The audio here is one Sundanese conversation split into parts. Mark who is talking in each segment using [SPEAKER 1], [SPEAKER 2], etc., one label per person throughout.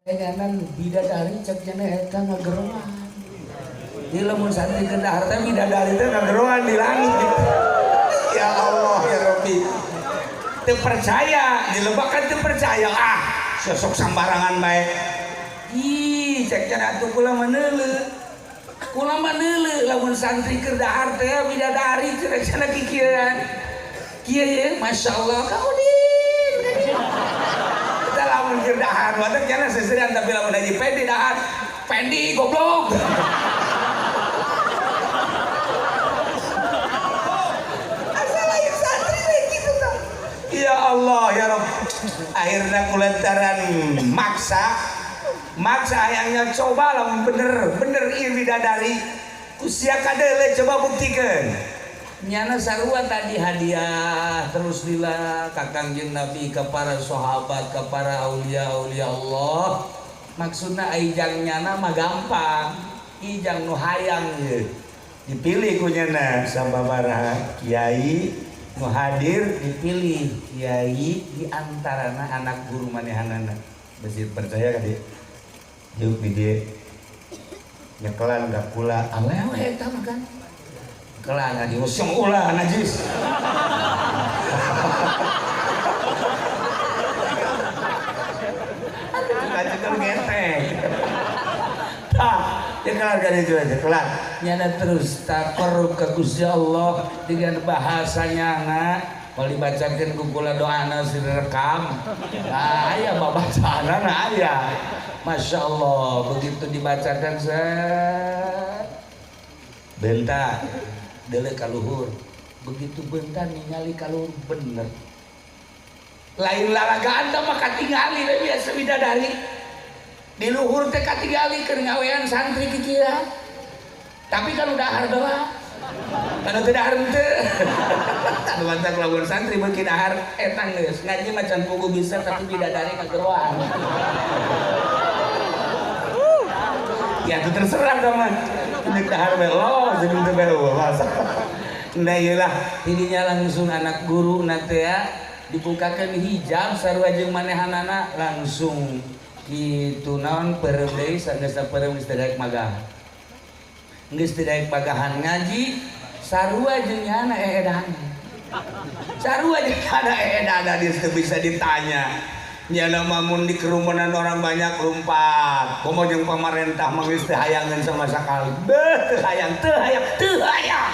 [SPEAKER 1] Nyanan bidadari cek nyana eta ngageroan. Di lamun santri keur dahar teh bidadari teh ngageroan di langit gitu. Ya Allah ya Rabbi. Teu percaya, dilebak kan teu percaya. Ah, sosok sambarangan bae. Ih, cek nyana atuh kula mah neuleuh. Kula mah neuleuh lamun santri keur dahar teh bidadari cenah cenah kikieuan. Kieu ye, masyaallah ka Udin. Lamun keur dahar watak jana seserian tapi lamun Haji Pendi dahar Pendi goblok. Asal lain santri we kitu tah. Ya Allah ya Rabb. Akhirna kulantaran maksa hayangnya coba lamun bener ieu bidadari ku sia kadeule coba buktikeun. Nyana sarua tadi hadiah terus lila ka Kangjeng Nabi ka para sahabat ka para aulia aulia Allah. Maksudna ijang nyana mah gampang, ijang nu hayang ye dipilih ku nyana sababaraha kiai nu hadir dipilih kiai di antarana anak guru manehanana. Besi percaya ka dia jeung di dieu nyekelan ka kula awewe eta mah kan kelan ngaji usung ulah najis. Aduh kacekel ngetek. Tah, nyekelan ka dieu nyekelan. Nyana terus taqarrub ka Gusti Allah dengan bahasa nyana kalau dibacakeun ku kula doana direkam. Ah aya babacaanana aya. Masya Allah begitu dibacakan set bentar dele kaluhur begitu bentar ningali kaluhur bener lain lalagaan teh mah katingali we biasa bidadari di luhur teh katingali keur ngawean santri kikieu tapi kan udah dahar doa kan teu dahar henteu anu mantak lamun santri beuki dahar eta geus ngaji macan pugu bisa tapi bidadari kageroan. Ya itu terserah teman. Ini dahar belo, jadi teu belo masa. Nah iyalah, ininya langsung anak guru nanti ya dibukakan hijab sarua jeung manehanana langsung kitu naon peureum deui sageus peureum geus teu daek magah. Geus teu daek magahan ngaji sarua jeung nyana eedan. Sarua jeung nyana eedan dia teu bisa ditanya. Nyana mamun di kerumunan orang banyak lompat. Komo jeung pamarentah mah geus teu hayangeun sama sakali. Beuh teu hayang, teu hayang, teu hayang.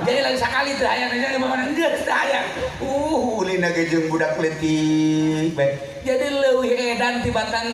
[SPEAKER 1] Jadi lain sakali teu hayang aja gimana geus teu hayang. Ulina ge jeung budak leutik bae. Jadi leuwih edan tibatan